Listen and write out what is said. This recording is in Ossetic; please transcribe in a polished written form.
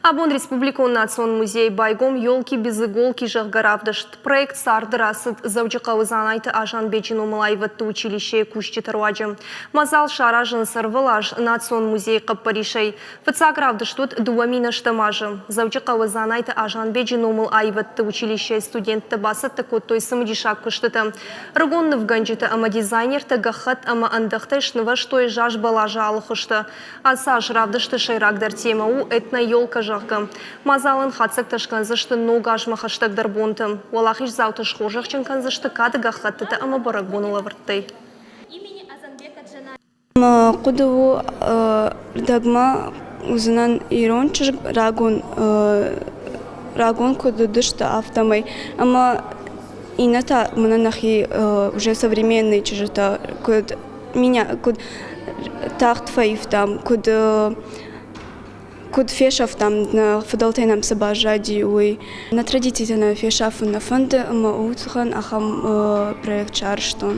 Абон Республикон национ музейы байгом «Елки без иголки», зӕгъгӕ, равдыст. Проект царды рацыд Дзӕуджыхъӕуы Дзанайты Азанбеджы номыл аивӕдты училищейы кусджыты руаджы. Мадзал саразынц ӕрвылаз Национ музейы хъӕппӕрисӕй. Фыццаг равдыст уыд 2008 азы. Дзӕуджыхъӕуы Дзанайты Азанбеджы номыл аивӕдты училищейы студенттӕ бацӕттӕ кодтой цымыдисаг куыстытӕ. Ӕрыгон нывгӕнджытӕ ӕмӕ дизайнертӕ гӕххӕтт ӕмӕ ӕндӕхтӕй снывӕзтой заз бӕласы алы хуызтӕ. Ацы аз равдысты сӕйрагдӕр темӕ у «Этноелка», зӕгъгӕ. Мадзалӕн хатдзӕгтӕ скӕндзысты ног азмӕ хӕстӕгдӕр бонты. Уӕлахиздзауты схорзӕхджын кӕндзысты кады гӕххӕттытӕ ӕмӕ бӕрӕгбоны лӕвӕрттӕй. Мӕ хъуыды у, рдӕгмӕ уыдзынӕн ирон чызг рагон, рагон куыд уыдысты, афтӕмӕй. Ӕмӕ иннӕтӕ мӕнӕ нӕхи уже современные чызджытӕ куыд меня куыд тагъд фӕивтам, куыд куыд фесӕфтам, нӕ фыдӕлтӕй нӕм цы баззади, уый. Нӕ традицитӕ нӕ фесафын нӕ фӕнды ӕмӕ уый тыххӕн ахӕм проект сарӕзтон.